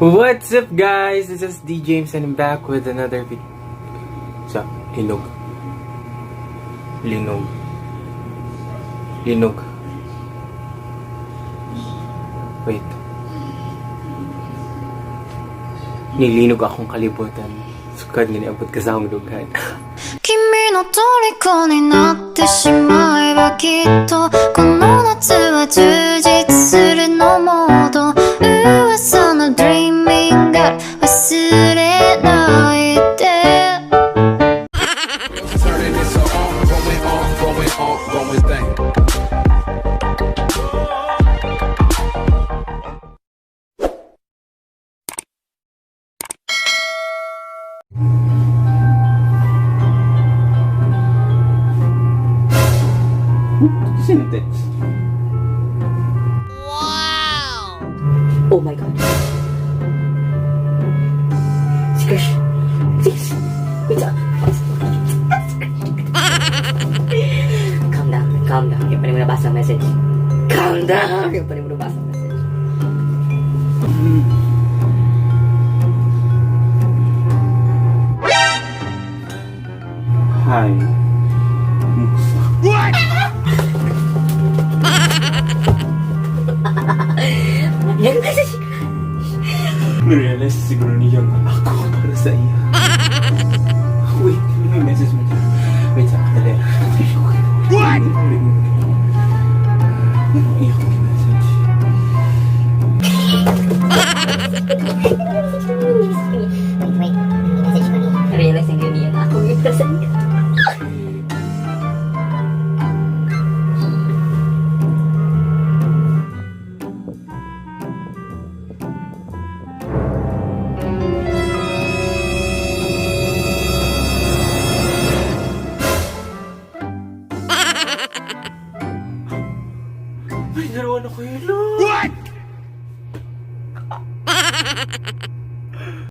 What's up, guys? This is D James and I'm back with another video. Sa linog. Linog. Linog. Wait. Nilinog akong kalibutan. Sukad nga niabot ka sa akong dughan. 君の虜になってしまえばきっとこの夏は充実するのもっと噂の Dreaming Girl 忘れないで。 Turning this a ongoing, ongoing, ongoing thing. Sino text? Oh my God. Si Crush. Sis! Wait ah. Calm down. Calm down. Yung pa rin mo nabasa ang message. Calm down. Yung pa rin mo nabasa ang message. Hi. Musa. Yan kasi si Crush. Na-realize siguro niya nga ako para sa iya. Wait, may message mo dyan. Wait, sa dali. What? Ano iya kong message? Wait, wait. Message ko niya. Na-realize ang ganyan na ako yung nasa niya. May dalawa na kayo. What?